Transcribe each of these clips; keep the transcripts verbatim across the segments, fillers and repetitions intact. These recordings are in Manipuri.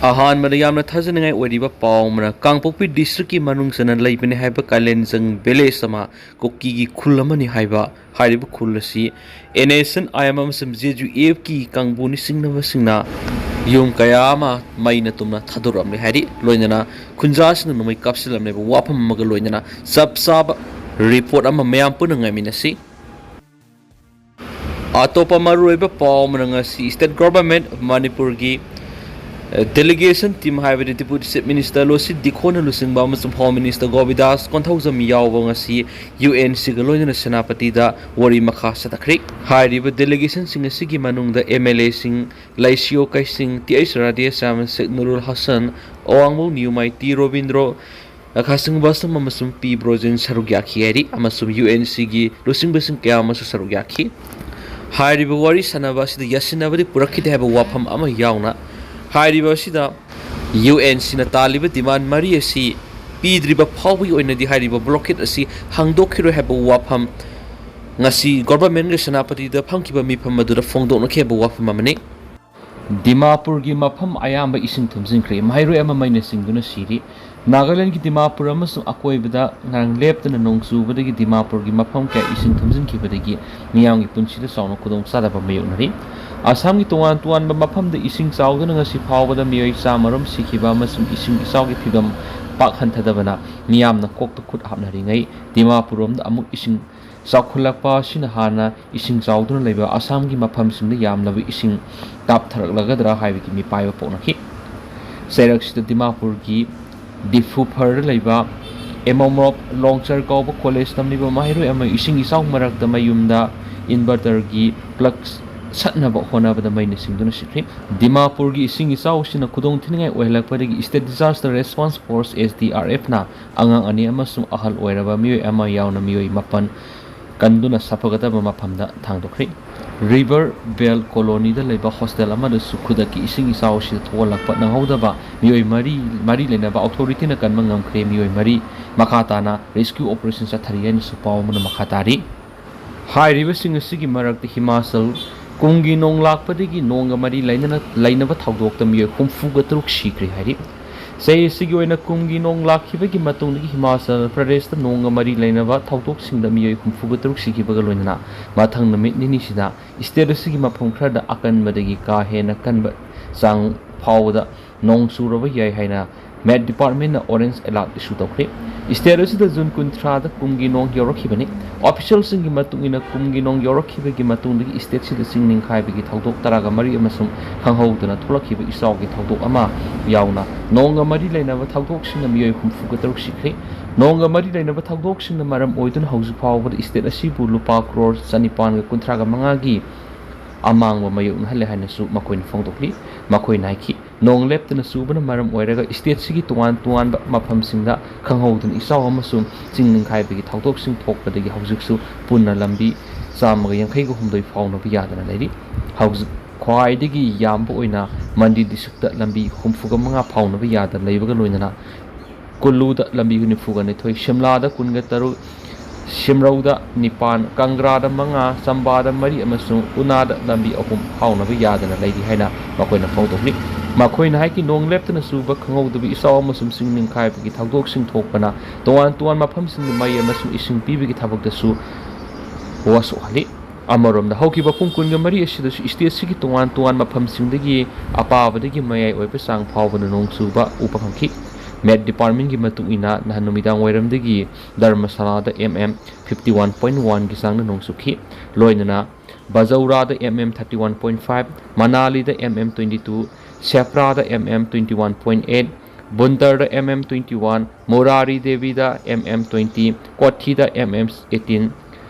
ꯑꯍꯥꯟꯕꯗ ꯌꯥꯝꯅ ꯊꯥꯖꯅꯤꯡꯉꯥꯏ ꯑꯣꯏꯔꯤꯕ ꯄꯥꯎ ꯑꯃꯅ, ꯀꯥꯡꯄꯣꯛꯄꯤ district ꯀꯤ ꯃꯅꯨꯡ ꯆꯟꯅ ꯂꯩꯕꯅꯤ ꯍꯥꯏꯕ ꯀꯥꯂꯦꯟꯖꯪ village ꯑꯃ ꯀꯨꯀꯤꯒꯤ ꯈꯨꯜ ꯑꯃꯅꯤ ꯍꯥꯏꯕ ꯍꯥꯏꯔꯤꯕ ꯈꯨꯜ ꯑꯁꯤ N S N I M ꯑꯃꯁꯨꯡ J J F ꯀꯤ ꯀꯥꯡꯕꯨ ꯅꯤꯡꯁꯤꯡꯅꯕꯁꯤꯡꯅ ꯌꯨꯝ ꯀꯌꯥ ꯑꯃ ꯃꯩꯅ ꯇꯨꯝꯅ ꯊꯥꯗꯣꯔꯛꯂꯝꯂꯦ ꯍꯥꯏꯔꯤ꯫ ꯂꯣꯏꯅꯅ ꯈꯨꯟꯖꯥꯁꯤꯡꯅ ꯅꯣꯡꯃꯩ ꯀꯥꯞꯁꯤꯜꯂꯝꯂꯦꯕ ꯋꯥꯐꯝ ꯑꯃꯒ ꯂꯣꯏꯅꯅ ꯆꯞ ꯆꯥꯕ report ꯑꯃ ꯃꯌꯥꯝ ꯄꯨꯟꯅ ꯉꯥꯏꯃꯤꯟꯅꯁꯤ꯫ ꯑꯇꯣꯞꯄ ꯃꯔꯨꯑꯣꯏꯕ ꯄꯥꯎ ꯑꯃꯅ, ꯉꯁꯤ state government ꯃꯅꯤꯄꯨꯔꯒꯤ delegation team ꯍꯥꯏꯕꯗꯤ Deputy Chief Minister ꯂꯣꯁꯤ ꯗꯤꯈꯣꯅ ꯂꯨꯆꯤꯡꯕ ꯑꯃꯁꯨꯡ Home Minister ꯒꯣꯕꯤꯗꯥꯁ ꯀꯣꯟꯊꯧꯖꯝ ꯌꯥꯎꯕ ꯉꯁꯤ U N C ꯒ ꯂꯣꯏꯅꯅ ꯁꯦꯅꯥꯄꯇꯤꯗ ꯋꯥꯔꯤ ꯃꯈꯥ ꯆꯠꯊꯈ꯭ꯔꯦ꯫ ꯍꯥꯏꯔꯤꯕ delegation ꯁꯤꯡ ꯑꯁꯤꯒꯤ ꯃꯅꯨꯡꯗ M L A ꯁꯤꯡ ꯂꯩꯁꯤꯌꯣ ꯀꯩꯁꯤꯡ, T H ꯔꯥꯙꯦꯁ꯭ꯌꯥꯝ, ꯁꯦꯛ ꯅꯨꯔꯨꯜ ꯍꯁꯟ, ꯑꯋꯥꯡꯕꯧ ꯅꯤꯌꯨꯃꯥꯏ ꯇꯤ ꯔꯣꯕꯤꯟꯗ꯭ꯔꯣ, ꯈꯥꯁꯤꯡ ꯕꯥꯁꯝ ꯑꯃꯁꯨꯡ ꯄꯤ ꯕ꯭ꯔꯣꯖꯦꯟ ꯁꯔꯨꯛ ꯌꯥꯈꯤ ꯍꯥꯏꯔꯤ ꯑꯃꯁꯨꯡ U N C ꯒꯤ ꯂꯨꯆꯤꯡꯕꯁꯤꯡ ꯀꯌꯥ ꯑꯃꯁꯨ ꯁꯔꯨꯛ ꯌꯥꯈꯤ꯫ ꯍꯥꯏꯔꯤꯕ ꯋꯥꯔꯤ ꯁꯥꯟꯅꯕ ꯑꯁꯤꯗ ꯌꯥꯁꯤꯟꯅꯕꯗꯤ ꯄꯨꯔꯛꯈꯤꯗꯦ ꯍꯥꯏꯕ ꯋꯥꯐꯝ ꯑꯃ ꯌꯥꯎꯅ, ꯍꯥꯏꯔꯤꯕ ꯑꯁꯤꯗ U N C ꯅ ꯇꯥꯜꯂꯤꯕ demand ꯃꯔꯤ ꯑꯁꯤ ꯄꯤꯗ꯭ꯔꯤꯕ ꯐꯥꯎꯕꯒꯤ ꯑꯣꯏꯅꯗꯤ ꯍꯥꯏꯔꯤꯕ blockade ꯑꯁꯤ ꯍꯥꯡꯗꯣꯛꯈꯤꯔꯣꯏ ꯍꯥꯏꯕ ꯋꯥꯐꯝ ꯉꯁꯤ government ꯀ ꯁꯦꯅꯥꯄꯇꯤꯗ ꯐꯝꯈꯤꯕ ꯃꯤꯐꯝ ꯑꯗꯨꯗ ꯐꯣꯡꯗꯣꯛꯅꯈꯤ ꯍꯥꯏꯕ ꯋꯥꯐꯝ ꯑꯃꯅꯤ꯫ ꯗꯤꯃꯥꯄꯨꯔꯒꯤ ꯃꯐꯝ ꯑꯌꯥꯝꯕ ꯏꯁꯤꯡ ꯊꯨꯝꯖꯤꯟꯈ꯭ꯔꯦ꯫ ꯃꯍꯩꯔꯣꯏ ꯑꯃ ꯃꯩꯅ ꯆꯤꯡꯗꯨꯅ ꯁꯤꯔꯤ꯫ ꯅꯥꯒꯥꯂꯦꯟꯒꯤ ꯗꯤꯃꯥꯄꯨꯔ ꯑꯃꯁꯨꯡ ꯑꯀꯣꯏꯕꯗ ꯉꯔꯥꯡ ꯂꯦꯞꯇꯅ ꯅꯣꯡ ꯆꯨꯕꯗꯒꯤ ꯗꯤꯃꯥꯄꯨꯔꯒꯤ ꯃꯐꯝ ꯀꯌꯥ ꯏꯁꯤꯡ ꯊꯨꯝꯖꯤꯟꯈꯤꯕꯗꯒꯤ ꯃꯤꯌꯥꯝꯒꯤ ꯄꯨꯟꯁꯤꯗ ꯆꯥꯎꯅ ꯈꯨꯗꯣꯡꯆꯥꯗꯕ ꯃꯥꯌꯣꯛꯅꯔꯤ꯫ ꯑꯁꯥꯝꯒꯤ ꯇꯣꯉꯥꯟ ꯇꯣꯉꯥꯟꯕ ꯃꯐꯝꯗ ꯏꯁꯤꯡ ꯆꯥꯎꯗꯨꯅ ꯉꯁꯤ ꯐꯥꯎꯕꯗ ꯃꯤꯑꯣꯏ ꯆꯥꯝꯃ ꯔꯣꯝ ꯁꯤꯈꯤꯕ ꯑꯃꯁꯨꯡ ꯏꯁꯤꯡ ꯏꯆꯥꯎꯒꯤ ꯐꯤꯕꯝ ꯄꯥꯛ ꯍꯟꯊꯗꯕꯅ ꯃꯤꯌꯥꯝꯅ ꯀꯣꯛꯇ ꯈꯨꯠ ꯍꯥꯞꯅꯔꯤꯉꯩ, ꯗꯤꯃꯥꯄꯨꯔꯔꯣꯝꯗ ꯑꯃꯨꯛ ꯏꯁꯤꯡ ꯆꯥꯎꯈꯠꯂꯛꯄ ꯑꯁꯤꯅ ꯍꯥꯟꯅ ꯏꯁꯤꯡ ꯆꯥꯎꯗꯨꯅ ꯂꯩꯕ ꯑꯁꯥꯝꯒꯤ ꯃꯐꯝꯁꯤꯡꯗ ꯌꯥꯝꯂꯕ ꯏꯁꯤꯡ ꯀꯥꯞꯊꯔꯛꯂꯒꯗ꯭ꯔꯥ ꯍꯥꯏꯕꯒꯤ ꯃꯤꯄꯥꯏꯕ ꯄꯣꯛꯅꯈꯤ꯫ ꯆꯩꯔꯛꯁꯤꯗ ꯗꯤꯃꯥꯄꯨꯔꯒꯤ ꯗꯤꯐꯨꯐꯔꯗ ꯂꯩꯕ ꯑꯦꯃꯣꯃꯣꯞ ꯂꯣꯡꯆꯔ ꯀꯧꯕ ꯀꯣꯂꯦꯖ ꯇꯝꯂꯤꯕ ꯃꯍꯩꯔꯣꯏ ꯑꯃ ꯏꯁꯤꯡ ꯏꯆꯥꯎ ꯃꯔꯛꯇ ꯃꯌꯨꯝꯗ inverter ꯒꯤ plug ꯁꯠꯅꯕ ꯍꯣꯠꯅꯕꯗ ꯃꯩꯅ ꯆꯤꯡꯗꯨꯅ ꯁꯤꯈ꯭ꯔꯤ꯫ ꯗꯤꯃꯥꯄꯨꯔꯒꯤ ꯏꯁꯤꯡ ꯏꯆꯥꯎ ꯑꯁꯤꯅ ꯈꯨꯗꯣꯡ ꯊꯤꯅꯤꯡꯉꯥꯏ ꯑꯣꯏꯍꯜꯂꯛꯄꯗꯒꯤ State Disaster Response Force, S D R F ꯅ ꯑꯉꯥꯡ ꯑꯅꯤ ꯑꯃꯁꯨꯡ ꯑꯍꯜ ꯑꯣꯏꯔꯕ ꯃꯤꯑꯣꯏ ꯑꯃ ꯌꯥꯎꯅ ꯃꯤꯑꯣꯏ ꯃꯥꯄꯟ ꯀꯟꯗꯨꯅ ꯁꯥꯐꯒꯗꯕ ꯃꯐꯝꯗ ꯊꯥꯡꯗꯣꯛꯈ꯭ꯔꯤ꯫ ꯔꯤꯚꯔ ꯕꯦꯜ ꯀꯣꯂꯣꯅꯤꯗ ꯂꯩꯕ ꯍꯣꯁꯇꯦꯜ ꯑꯃꯗꯁꯨ ꯈꯨꯗꯛꯀꯤ ꯏꯁꯤꯡ ꯏꯆꯥꯎ ꯑꯁꯤꯗ ꯊꯣꯛꯍꯜꯂꯛꯄ ꯅꯪꯍꯧꯗꯕ ꯃꯤꯑꯣꯏ ꯃꯔꯤ, ꯃꯔꯤ ꯂꯩꯅꯕ authority ꯅ ꯀꯟꯕ ꯉꯝꯈ꯭ꯔꯦ꯫ ꯃꯤꯑꯣꯏ ꯃꯔꯤ ꯃꯈꯥ ꯇꯥꯅ rescue operation ꯆꯠꯊꯔꯤ ꯍꯥꯏꯅꯁꯨ ꯄꯥꯎ ꯑꯃꯅ ꯃꯈꯥ ꯇꯥꯔꯤ꯫ ꯍꯥꯏꯔꯤꯕꯁꯤꯡ ꯑꯁꯤꯒꯤ ꯃꯔꯛꯇ ꯍꯤꯃꯥꯆꯜ ꯀꯨꯝꯒꯤ ꯅꯣꯡ ꯂꯥꯛꯄꯗꯒꯤ ꯅꯣꯡꯒ ꯃꯔꯤ ꯂꯩꯅꯅ ꯂꯩꯅꯕ ꯊꯧꯗꯣꯛꯇ ꯃꯤꯑꯣꯏ ꯍꯨꯝꯐꯨꯒ ꯇꯔꯨꯛ ꯁꯤꯈ꯭ꯔꯦ ꯍꯥꯏꯔꯤ꯫ ꯆꯍꯤ ꯑꯁꯤꯒꯤ ꯑꯣꯏꯅ ꯀꯨꯝꯒꯤ ꯅꯣꯡ ꯂꯥꯛꯈꯤꯕꯒꯤ ꯃꯇꯨꯡꯗꯒꯤ ꯍꯤꯃꯥꯆꯜ ꯄ꯭ꯔꯗꯦꯁꯇ ꯅꯣꯡꯒ ꯃꯔꯤ ꯂꯩꯅꯕ ꯊꯧꯗꯣꯛꯁꯤꯡꯗ ꯃꯤꯑꯣꯏ ꯍꯨꯝꯐꯨꯒ ꯇꯔꯨꯛ ꯁꯤꯈꯤꯕꯒ ꯂꯣꯏꯅꯅ ꯃꯊꯪ ꯅꯨꯃꯤꯠ ꯅꯤꯅꯤꯁꯤꯗ ꯁ꯭ꯇꯦꯠ ꯑꯁꯤꯒꯤ ꯃꯐꯝ ꯈꯔꯗ ꯑꯀꯟꯕꯗꯒꯤ ꯀꯥ ꯍꯦꯟꯅ ꯀꯟꯕ ꯆꯥꯡ ꯐꯥꯎꯕꯗ ꯅꯣꯡ ꯆꯨꯔꯕ ꯌꯥꯏ ꯍꯥꯏꯅ ꯃꯦꯠ ꯗꯤꯄꯥꯔꯠꯃꯦꯟꯅ ꯑꯣꯔꯦꯟꯖ ꯑꯦꯂꯥꯔꯠ ꯏꯁꯨ ꯇꯧꯈ꯭ꯔꯦ꯫ ꯁ꯭ꯇꯦꯠ ꯑꯁꯤꯗ ꯖꯨꯟ ꯀꯨꯟꯊ꯭ꯔꯥꯗ ꯀꯨꯝꯒꯤ ꯅꯣꯡ ꯌꯧꯔꯛꯈꯤꯕꯅꯤ꯫ ꯑꯣꯐꯤꯁꯤꯌꯦꯜꯁꯤꯡꯒꯤ ꯃꯇꯨꯡ ꯏꯟꯅ ꯀꯨꯝꯒꯤ ꯅꯣꯡ ꯌꯧꯔꯛꯈꯤꯕꯒꯤ ꯃꯇꯨꯡꯗꯒꯤ ꯁ꯭ꯇꯦꯠꯁꯤꯗ ꯆꯤꯡ ꯅꯤꯡꯈꯥꯏꯕꯒꯤ ꯊꯧꯗꯣꯛ ꯇꯔꯥꯒ ꯃꯔꯤ ꯑꯃꯁꯨꯡ ꯈꯪꯍꯧꯗꯅ ꯊꯣꯛꯂꯛꯈꯤꯕ ꯏꯆꯥꯎꯒꯤ ꯊꯧꯗꯣꯛ ꯑꯃ ꯌꯥꯎꯅ ꯅꯣꯡꯒ ꯃꯔꯤ ꯂꯩꯅꯕ ꯊꯧꯗꯣꯛꯁꯤꯡꯅ ꯃꯤꯑꯣꯏ ꯍꯨꯝꯐꯨꯒ ꯇꯔꯨꯛ ꯁꯤꯈ꯭ꯔꯦ꯫ ꯅꯣꯡꯒ ꯃꯔꯤ ꯂꯩꯅꯕ ꯊꯧꯗꯣꯛꯁꯤꯡꯅ ꯃꯔꯝ ꯑꯣꯏꯗꯨꯅ ꯍꯧꯖꯤꯛ ꯐꯥꯎꯕꯗ ꯁ꯭ꯇꯦꯠ ꯑꯁꯤꯕꯨ ꯂꯨꯄꯥ ꯀ꯭ꯔꯣꯔ ꯆꯅꯤꯄꯥꯟꯒ ꯀꯨꯟꯊ꯭ꯔꯥꯒ ꯃꯉꯥꯒꯤ ꯑꯃꯥꯡꯕ ꯃꯥꯌꯣꯛꯅꯍꯜꯂꯦ ꯍꯥꯏꯅꯁꯨ ꯃꯈꯣꯏꯅ ꯐꯣꯡꯗꯣꯛꯂꯤ꯫ ꯃꯈꯣꯏꯅ ꯍꯥꯏꯈꯤ, ꯅꯣꯡ ꯂꯦꯞꯇꯅ ꯆꯨꯕꯅ ꯃꯔꯝ ꯑꯣꯏꯔꯒ ꯁ꯭ꯇꯦꯠꯁꯤꯒꯤ ꯇꯣꯉꯥꯟ ꯇꯣꯉꯥꯟꯕ ꯃꯐꯝꯁꯤꯡꯗ ꯈꯪꯍꯧꯗꯅ ꯏꯆꯥꯎ ꯑꯃꯁꯨꯡ ꯆꯤꯡ ꯅꯤꯡꯈꯥꯏꯕꯒꯤ ꯊꯧꯗꯣꯛꯁꯤꯡ ꯊꯣꯛꯄꯗꯒꯤ ꯍꯧꯖꯤꯛꯁꯨ ꯄꯨꯟꯅ ꯂꯝꯕꯤ ꯆꯥꯝꯃꯒ ꯌꯥꯡꯈꯩꯒ ꯍꯨꯝꯗꯣꯏ ꯐꯥꯎꯅꯕ ꯌꯥꯗꯅ ꯂꯩꯔꯤ꯫ ꯍꯧꯖꯤꯛ ꯈ꯭ꯋꯥꯏꯗꯒꯤ ꯌꯥꯝꯕ ꯑꯣꯏꯅ ꯃꯟꯗꯤ ꯗꯤꯁꯇ꯭ꯔꯤꯛꯇ ꯂꯝꯕꯤ ꯍꯨꯝꯐꯨꯒ ꯃꯉꯥ ꯐꯥꯎꯅꯕ ꯌꯥꯗꯅ ꯂꯩꯕꯒ ꯂꯣꯏꯅꯅ ꯀꯨꯜꯂꯨꯗ ꯂꯝꯕꯤ ꯅꯤꯐꯨꯒ ꯅꯤꯊꯣꯏ, ꯁꯤꯝꯂꯥꯗ ꯀꯨꯟꯒ ꯇꯔꯨꯛ, ꯁꯤꯝꯔꯧꯗ ꯅꯤꯄꯥꯟ, ꯀꯪꯒ꯭ꯔꯥꯗ ꯃꯉꯥ, ꯆꯝꯕꯥꯗ ꯃꯔꯤ ꯑꯃꯁꯨꯡ ꯎꯅꯥꯗ ꯂꯝꯕꯤ ꯑꯍꯨꯝ ꯐꯥꯎꯅꯕ ꯌꯥꯗꯅ ꯂꯩꯔꯤ ꯍꯥꯏꯅ ꯃꯈꯣꯏꯅ ꯐꯣꯡꯗꯣꯛꯂꯤ꯫ ꯃꯈꯣꯏꯅ ꯍꯥꯏꯈꯤ, ꯅꯣꯡ ꯂꯦꯞꯇꯅ ꯆꯨꯕ, ꯈꯪꯍꯧꯗꯕ ꯏꯆꯥꯎ ꯑꯃꯁꯨꯡ ꯆꯤꯡ ꯅꯤꯡꯈꯥꯏꯕꯒꯤ ꯊꯧꯗꯣꯛꯁꯤꯡ ꯊꯣꯛꯄꯅ ꯇꯣꯉꯥꯟ ꯇꯣꯉꯥꯟ ꯃꯐꯝꯁꯤꯡꯗ ꯃꯩ ꯑꯃꯁꯨꯡ ꯏꯁꯤꯡ ꯄꯤꯕꯒꯤ ꯊꯕꯛꯇꯁꯨ ꯋꯥꯁꯣꯛꯍꯜꯂꯤ꯫ ꯑꯃꯔꯣꯝꯗ, ꯍꯧꯈꯤꯕ ꯄꯨꯡ ꯀꯨꯟꯒ ꯃꯔꯤ ꯑꯁꯤꯗꯁꯨ ꯁ꯭ꯇꯦꯠꯁꯤꯒꯤ ꯇꯣꯉꯥꯟ ꯇꯣꯉꯥꯟ ꯃꯐꯝꯁꯤꯡꯗꯒꯤ ꯑꯄꯥꯕꯗꯒꯤ ꯃꯌꯥꯏ ꯑꯣꯏꯕ ꯆꯥꯡ ꯐꯥꯎꯕꯗ ꯅꯣꯡ ꯆꯨꯕ ꯎꯕ ꯐꯪꯈꯤ꯫ ꯃꯦꯠ ꯗꯤꯄꯥꯔꯠꯃꯦꯟꯒꯤ ꯃꯇꯨꯡ ꯏꯟꯅ, ꯅꯍꯥꯟ ꯅꯨꯃꯤꯗꯥꯡ ꯋꯥꯏꯔꯝꯗꯒꯤ ꯙꯔꯃꯁꯥꯂꯥꯗ M M fifty one point ꯋꯥꯟꯒꯤ ꯆꯥꯡꯗ ꯅꯣꯡ ꯆꯨꯈꯤ꯫ ꯂꯣꯏꯅꯅ ꯕꯖꯧꯔꯥꯗ M M thirty one point five, ꯃꯅꯥꯂꯤꯗ ꯑꯦꯝ ꯑꯦꯝ ꯇ꯭ꯋꯦꯟꯇꯤ ꯇꯨ, ꯁꯦꯐ꯭ꯔꯥꯗ M M twenty one point eight, ꯕꯨꯟꯇꯔꯗ M M twenty one, Murari ꯗꯦꯕꯤꯗ ꯑꯦꯝ ꯑꯦꯝ ꯇ꯭ꯋꯦꯟꯇꯤ, ꯀꯣꯊꯤꯗ ꯑꯦꯝ ꯑꯦꯝ ꯑꯩꯠꯇꯤꯟ,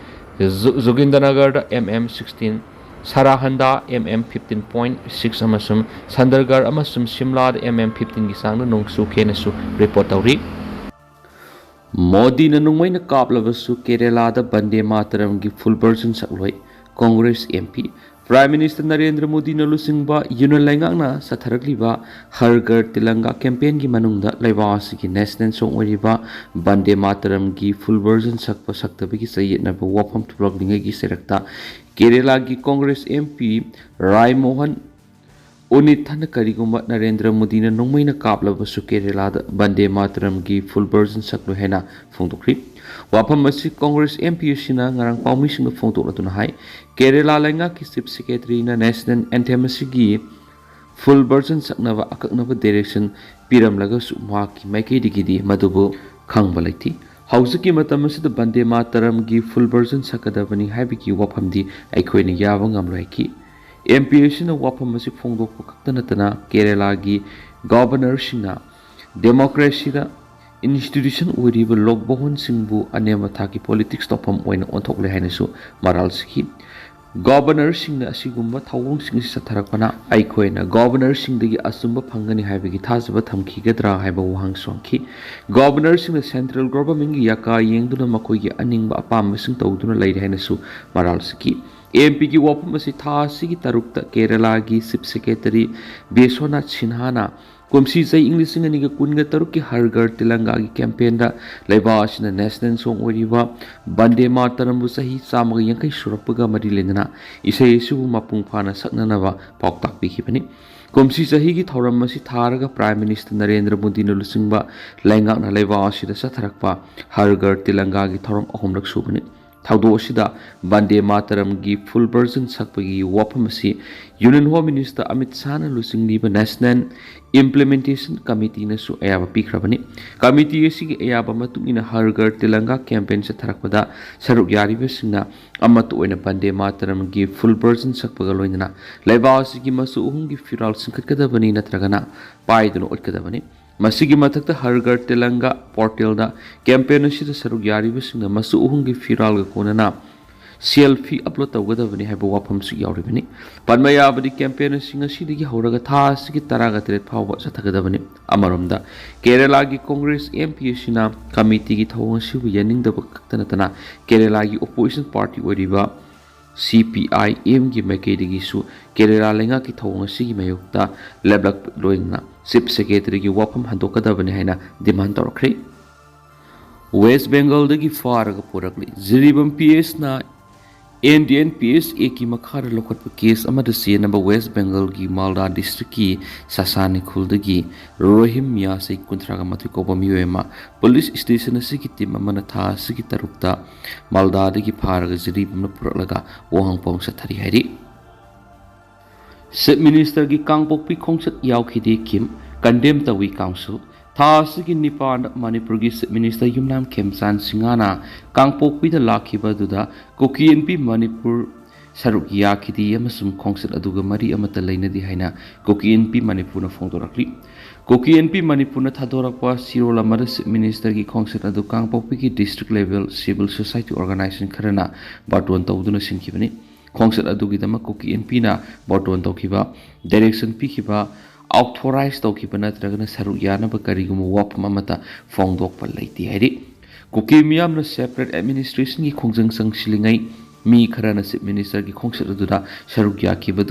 ꯖꯨ-, ꯖꯣꯒꯤꯟꯗꯔꯅꯒꯔꯗ ꯑꯦꯝ ꯑꯦꯝ ꯁꯤꯛꯁꯇꯤꯟ, ꯁꯔꯥꯍꯟꯗ M M fifteen point six ꯑꯃꯁꯨꯡ ꯁꯟꯗꯔꯒꯔ ꯑꯃꯁꯨꯡ ꯁꯤꯝꯂꯥꯗ ꯑꯦꯝ ꯑꯦꯝ ꯐꯤꯐꯇꯤꯟꯒꯤ ꯆꯥꯡꯗ ꯅꯣꯡ ꯆꯨꯈꯦꯅꯁꯨ ꯔꯤꯄꯣꯔꯠ ꯇꯧꯔꯤ꯫ ꯃꯣꯗꯤꯅ ꯅꯣꯡꯃꯩꯅ ꯀꯥꯞꯂꯕꯁꯨ ꯀꯦꯔꯦꯂꯥꯗ ꯕꯟꯗꯦ ꯃꯥꯇꯔꯝꯒꯤ ꯐꯨꯜ ꯚꯔꯖꯟ ꯁꯛꯂꯣꯏ꯫ Congress M P. Prime minister Narendra ꯃꯣꯗꯤꯅ ꯂꯨꯆꯤꯡꯕ ꯌꯨꯅꯤꯌꯟ ꯂꯩꯉꯥꯛꯅ ꯆꯠꯊꯔꯛꯂꯤꯕ ꯍꯔ ꯘꯔ ꯇꯤꯂꯪꯒꯥ ꯀꯦꯝꯄꯦꯟꯒꯤ ꯃꯅꯨꯡꯗ ꯂꯩꯕꯥꯛ ꯑꯁꯤꯒꯤ ꯅꯦꯁꯅꯦꯜ ꯁꯣꯡ ꯑꯣꯏꯔꯤꯕ ꯕꯟꯗꯦ ꯃꯥꯇꯔꯝꯒꯤ ꯐꯨꯜ ꯚꯔꯖꯟ ꯁꯛꯄ ꯁꯛꯇꯕꯒꯤ ꯆꯌꯦꯠꯅꯕ ꯋꯥꯐꯝ ꯊꯣꯛꯂꯛꯂꯤꯉꯩꯒꯤ ꯆꯩꯔꯛꯇ ꯀꯦꯔꯦꯂꯥꯒꯤ ꯀꯣꯡꯒ꯭ꯔꯦꯁ ꯑꯦꯝ ꯄꯤ ꯔꯥꯏꯃꯣꯍꯟ ꯎꯅꯤꯊꯟꯅ ꯀꯔꯤꯒꯨꯝꯕ ꯅꯔꯦꯟꯗ꯭ꯔ ꯃꯣꯗꯤꯅ ꯅꯣꯡꯃꯩꯅ ꯀꯥꯞꯂꯕꯁꯨ ꯀꯦꯔꯦꯂꯥꯗ ꯕꯟꯗꯦ ꯃꯥꯇꯔꯝꯒꯤ full version ꯁꯛꯂꯣꯏ ꯍꯥꯏꯅ ꯐꯣꯡꯗꯣꯛꯈ꯭ꯔꯤ꯫ ꯋꯥꯐꯝ ꯑꯁꯤ ꯀꯣꯡꯒ꯭ꯔꯦꯁ ꯑꯦꯝ ꯄꯤ ꯑꯁꯤꯅ ꯉꯔꯥꯡ ꯄꯥꯎꯃꯤꯁꯤꯡꯗ ꯐꯣꯡꯗꯣꯛꯂꯗꯨꯅ ꯍꯥꯏ, ꯀꯦꯔꯦꯂꯥ ꯂꯩꯉꯥꯛꯀꯤ chief secretaryꯅ national anthem ꯑꯁꯤꯒꯤ full version ꯁꯛꯅꯕ ꯑꯀꯛꯅꯕ direction ꯄꯤꯔꯝꯂꯒꯁꯨ ꯃꯍꯥꯛꯀꯤ ꯃꯥꯏꯀꯩꯗꯒꯤꯗꯤ ꯃꯗꯨꯕꯨ ꯈꯪꯕ ꯂꯩꯇꯦ꯫ ꯍꯧꯖꯤꯛꯀꯤ ꯃꯇꯝ ꯑꯁꯤꯗ ꯕꯟꯗꯦ ꯃꯥꯇꯔꯝꯒꯤ full version ꯁꯛꯀꯗꯕꯅꯤ ꯍꯥꯏꯕꯒꯤ ꯋꯥꯐꯝꯗꯤ ꯑꯩꯈꯣꯏꯅ ꯌꯥꯕ ꯉꯝꯂꯣꯏ ꯍꯥꯏꯈꯤ꯫ ꯑꯦꯝ ꯄꯤ ꯑꯁꯤꯅ ꯋꯥꯐꯝ ꯑꯁꯤ ꯐꯣꯡꯗꯣꯛꯄ ꯈꯛꯇ ꯅꯠꯇꯅ ꯀꯦꯔꯦꯂꯥꯒꯤ governorꯁꯤꯡꯅ democracyꯗ institution ꯑꯣꯏꯔꯤꯕ ꯂꯣꯛ ꯚꯋꯟꯁꯤꯡꯕꯨ ꯑꯅꯦꯝꯕ ꯊꯥꯛꯀꯤ politics ꯇꯧꯐꯝ ꯑꯣꯏꯅ ꯑꯣꯟꯊꯣꯛꯂꯦ ꯍꯥꯏꯅꯁꯨ ꯃꯔꯥꯜ ꯁꯤꯈꯤ꯫ Governorꯁꯤꯡꯅ ꯑꯁꯤꯒꯨꯝꯕ ꯊꯧꯑꯣꯡꯁꯤꯡ ꯑꯁꯤ ꯆꯠꯊꯔꯛꯄꯅ ꯑꯩꯈꯣꯏꯅ governorꯁꯤꯡꯗꯒꯤ ꯑꯆꯨꯝꯕ ꯐꯪꯒꯅꯤ ꯍꯥꯏꯕꯒꯤ ꯊꯥꯖꯕ ꯊꯝꯈꯤꯒꯗ꯭ꯔꯥ ꯍꯥꯏꯕ ꯋꯥꯍꯪꯁꯨ ꯍꯪꯈꯤ꯫ Governorꯁꯤꯡꯅ central governmentꯒꯤ ꯌꯥꯀꯥ ꯌꯦꯡꯗꯨꯅ ꯃꯈꯣꯏꯒꯤ ꯑꯅꯤꯡꯕ ꯑꯄꯥꯝꯕꯁꯤꯡ ꯇꯧꯗꯨꯅ ꯂꯩꯔꯦ ꯍꯥꯏꯅꯁꯨ ꯃꯔꯥꯜ ꯁꯤꯈꯤ꯫ ꯑꯦꯝ ꯄꯤꯒꯤ ꯋꯥꯐꯝ ꯑꯁꯤ ꯊꯥ ꯑꯁꯤꯒꯤ ꯇꯔꯨꯛꯇ ꯀꯦꯔꯦꯂꯥꯒꯤ chief secretary ꯕꯤꯁ꯭ꯋꯅꯥꯊ ꯁꯤꯟꯍꯥꯅ ꯀꯨꯝꯁꯤ ꯆꯍꯤ ꯏꯪ ꯂꯤꯁꯤꯡ ꯑꯅꯤꯒ ꯀꯨꯟꯒ ꯇꯔꯨꯛꯀꯤ ꯍꯔ ꯘꯔ ꯇꯤꯔꯪꯒꯥꯒꯤ campaignꯗ ꯂꯩꯕꯥꯛ ꯑꯁꯤꯅ national song ꯑꯣꯏꯔꯤꯕ ꯕꯟꯗꯦ ꯃꯥꯇꯔꯝꯕꯨ ꯆꯍꯤ ꯆꯥꯝꯃꯒ ꯌꯥꯡꯈꯩ ꯁꯨꯔꯛꯄꯒ ꯃꯔꯤ ꯂꯩꯅꯅ ꯏꯁꯩ ꯑꯁꯤꯕꯨ ꯃꯄꯨꯡ ꯐꯥꯅ ꯁꯛꯅꯅꯕ ꯄꯥꯎꯇꯥꯛ ꯄꯤꯈꯤꯕꯅꯤ꯫ ꯀꯨꯝꯁꯤ ꯆꯍꯤꯒꯤ ꯊꯧꯔꯝ ꯑꯁꯤ ꯊꯥꯔꯒ Prime Minister ꯅꯔꯦꯟꯗ꯭ꯔ ꯃꯣꯗꯤꯅ ꯂꯨꯆꯤꯡꯕ ꯂꯩꯉꯥꯛꯅ ꯂꯩꯕꯥꯛ ꯑꯁꯤꯗ ꯆꯠꯊꯔꯛꯄ ꯍꯔ ꯘꯔ ꯇꯤꯔꯪꯒꯥꯒꯤ ꯊꯧꯔꯝ ꯑꯍꯨꯝꯂꯛ ꯁꯨꯕꯅꯤ꯫ ꯊꯧꯗꯣꯛ ꯑꯁꯤꯗ ꯕꯟꯗꯦ ꯃꯥꯇꯔꯝꯒꯤ full version ꯁꯛꯄꯒꯤ ꯋꯥꯐꯝ ꯑꯁꯤ Union Home Minister Amit ꯁꯥꯍꯅ ꯂꯨꯆꯤꯡꯂꯤꯕ National Implementation Committeeꯅꯁꯨ ꯑꯌꯥꯕ ꯄꯤꯈ꯭ꯔꯕꯅꯤ꯫ Committee ꯑꯁꯤꯒꯤ ꯑꯌꯥꯕ ꯃꯇꯨꯡ ꯏꯟꯅ ꯍꯔ ꯘꯔ ꯇꯤꯔꯪꯒꯥ campaign ꯆꯠꯊꯔꯛꯄꯗ ꯁꯔꯨꯛ ꯌꯥꯔꯤꯕꯁꯤꯡꯅ ꯑꯃꯠꯇ ꯑꯣꯏꯅ ꯕꯟꯗꯦ ꯃꯥꯇꯔꯝꯒꯤ full version ꯁꯛꯄꯒ ꯂꯣꯏꯅꯅ ꯂꯩꯕꯥꯛ ꯑꯁꯤꯒꯤ ꯃꯆꯨ ꯑꯍꯨꯝꯒꯤ ꯐꯤꯔꯥꯜ ꯆꯤꯡꯈꯠꯀꯗꯕꯅꯤ ꯅꯠꯇ꯭ꯔꯒꯅ ꯄꯥꯏꯗꯨꯅ ꯎꯠꯀꯗꯕꯅꯤ꯫ ꯃꯁꯤꯒꯤ ꯃꯊꯛꯇ ꯍꯔ ꯘꯔ ꯇꯤꯔꯪꯒꯥ portalꯗ campaign ꯑꯁꯤꯗ ꯁꯔꯨꯛ ꯌꯥꯔꯤꯕꯁꯤꯡꯅ ꯃꯆꯨ ꯑꯍꯨꯝꯒꯤ ꯐꯤꯔꯥꯜꯒ ꯀꯣꯟꯅꯅ selfie upload ꯇꯧꯒꯗꯕꯅꯤ ꯍꯥꯏꯕ ꯋꯥꯐꯝꯁꯨ ꯌꯥꯎꯔꯤꯕꯅꯤ꯫ ꯄꯟꯕ ꯌꯥꯕꯗꯤ campaign ꯑꯁꯤ ꯉꯁꯤꯗꯒꯤ ꯍꯧꯔꯒ ꯊꯥ ꯑꯁꯤꯒꯤ ꯇꯔꯥꯒ ꯇꯔꯦꯠ ꯐꯥꯎꯕ ꯆꯠꯊꯒꯗꯕꯅꯤ꯫ ꯑꯃꯔꯣꯝꯗ ꯀꯦꯔꯦꯂꯥꯒꯤ ꯀꯣꯡꯒ꯭ꯔꯦꯁ ꯑꯦꯝ ꯄꯤ ꯑꯁꯤꯅ committeeꯒꯤ ꯊꯧꯑꯣꯡ ꯑꯁꯤꯕꯨ ꯌꯥꯅꯤꯡꯗꯕ ꯈꯛꯇ ꯅꯠꯇꯅ ꯀꯦꯔꯦꯂꯥꯒꯤ opposition party ꯑꯣꯏꯔꯤꯕ ꯁꯤ ꯄꯤ ꯑꯥꯏ ꯑꯦꯝꯒꯤ ꯃꯥꯏꯀꯩꯗꯒꯤꯁꯨ ꯀꯦꯔꯦꯂꯥ ꯂꯩꯉꯥꯛꯀꯤ ꯊꯧꯑꯣꯡ ꯑꯁꯤꯒꯤ ꯃꯥꯌꯣꯛꯇ ꯂꯦꯞꯂꯛꯄ ꯂꯣꯏꯅꯅ chief secretaryꯒꯤ ꯋꯥꯐꯝ ꯍꯟꯗꯣꯛꯀꯗꯕꯅꯤ ꯍꯥꯏꯅ demand ꯇꯧꯔꯛꯈ꯭ꯔꯦ꯫ ꯋꯦꯁ ꯕꯦꯡꯒꯜꯗꯒꯤ ꯐꯥꯔꯒ ꯄꯨꯔꯛꯂꯤ꯫ ꯖꯤꯔꯤꯕꯥꯝ ꯄꯤ ꯑꯦꯁꯅ N D N P S ꯑꯦꯒꯤ ꯃꯈꯥꯗ ꯂꯧꯈꯠꯄ ꯀꯦꯁ ꯑꯃꯗ ꯆꯦꯟꯅꯕ ꯋꯦꯁ ꯕꯦꯡꯒꯜꯒꯤ ꯃꯥꯜꯗꯥ ꯗꯤꯁꯇ꯭ꯔꯤꯛꯀꯤ ꯁꯥꯁꯥꯅꯤ ꯈꯨꯜꯗꯒꯤ ꯔꯣꯍꯤꯝ ꯃꯤꯌꯥ ꯆꯍꯤ ꯀꯨꯟꯊ꯭ꯔꯥꯒ ꯃꯥꯊꯣꯏ ꯀꯧꯕ ꯃꯤꯑꯣꯏ ꯑꯃ ꯄꯨꯂꯤꯁ ꯁ꯭ꯇꯦꯁꯟ ꯑꯁꯤꯒꯤ ꯇꯤꯝ ꯑꯃꯅ ꯊꯥ ꯑꯁꯤꯒꯤ ꯇꯔꯨꯛꯇ ꯃꯥꯜꯗꯥꯗꯒꯤ ꯐꯥꯔꯒ ꯖꯤꯔꯤꯕꯥꯝꯗ ꯄꯨꯔꯛꯂꯒ ꯋꯥꯍꯪ ꯄꯥꯎꯍꯪ ꯆꯠꯊꯔꯤ ꯍꯥꯏꯔꯤ꯫ ꯆꯤꯐ ꯃꯤꯅꯤꯁꯇꯔꯒꯤ ꯀꯥꯡꯄꯣꯛꯄꯤ ꯈꯣꯡꯆꯠ ꯌꯥꯎꯈꯤꯗꯦ ꯀꯤꯝ, ꯀꯟꯗꯦꯝ ꯇꯧꯏ ꯀꯥꯎꯟꯁꯤꯜ꯫ ꯊꯥ ꯑꯁꯤꯒꯤ ꯅꯤꯄꯥꯟꯗ ꯃꯅꯤꯄꯨꯔꯒꯤ ꯆꯤꯐ ꯃꯤꯅꯤꯁꯇꯔ ꯌꯨꯝꯅꯥꯝ ꯈꯦꯝꯆꯥꯟ ꯁꯤꯡꯍꯅ ꯀꯥꯡꯄꯣꯛꯄꯤꯗ ꯂꯥꯛꯈꯤꯕ ꯑꯗꯨꯗ ꯀꯨꯀꯤ ꯑꯦꯟ ꯄꯤ ꯃꯅꯤꯄꯨꯔ ꯁꯔꯨꯛ ꯌꯥꯈꯤꯗꯦ ꯑꯃꯁꯨꯡ ꯈꯣꯡꯆꯠ ꯑꯗꯨꯒ ꯃꯔꯤ ꯑꯃꯠꯇ ꯂꯩꯅꯗꯦ ꯍꯥꯏꯅ ꯀꯨꯀꯤ ꯑꯦꯟ ꯄꯤ ꯃꯅꯤꯄꯨꯔꯅ ꯐꯣꯡꯗꯣꯔꯛꯂꯤ꯫ ꯀꯨꯀꯤ ꯑꯦꯟ ꯄꯤ ꯃꯅꯤꯄꯨꯔꯅ ꯊꯥꯗꯣꯔꯛꯄ ꯆꯦꯔꯣꯜ ꯑꯃꯗ ꯆꯤꯐ ꯃꯤꯅꯤꯁꯇꯔꯒꯤ ꯈꯣꯡꯆꯠ ꯑꯗꯨ ꯀꯥꯡꯄꯣꯛꯄꯤꯒꯤ district level civil society organisation ꯈꯔꯅ ꯕꯥꯔꯇꯣꯟ ꯇꯧꯗꯨꯅ ꯁꯤꯟꯈꯤꯕꯅꯤ꯫ ꯈꯣꯡꯆꯠ ꯑꯗꯨꯒꯤꯗꯃꯛ ꯀꯨꯀꯤ ꯑꯦꯟ ꯄꯤꯅ ꯕꯥꯔꯇꯣꯟ ꯇꯧꯈꯤꯕ, ꯗꯥꯏꯔꯦꯛꯁꯟ ꯄꯤꯈꯤꯕ, ꯑꯣꯊꯣꯔꯥꯏꯖ ꯇꯧꯈꯤꯕ ꯅꯠꯇ꯭ꯔꯒꯅ ꯁꯔꯨꯛ ꯌꯥꯅꯕ ꯀꯔꯤꯒꯨꯝꯕ ꯋꯥꯐꯝ ꯑꯃꯠꯇ ꯐꯣꯡꯗꯣꯛꯄ ꯂꯩꯇꯦ ꯍꯥꯏꯔꯤ꯫ ꯀꯨꯀꯤ ꯃꯤꯌꯥꯝꯅ ꯁꯦꯄꯔꯦꯠ ꯑꯦꯗꯃꯤꯅꯤꯁꯇ꯭ꯔꯦꯁꯟꯒꯤ ꯈꯣꯡꯖꯪ ꯆꯪꯁꯤꯜꯂꯤꯉꯩ ꯃꯤ ꯈꯔꯅ ꯆꯤꯐ ꯃꯤꯅꯤꯁꯇꯔꯒꯤ ꯈꯣꯡꯆꯠ ꯑꯗꯨꯗ ꯁꯔꯨꯛ ꯌꯥꯈꯤꯕꯗꯨ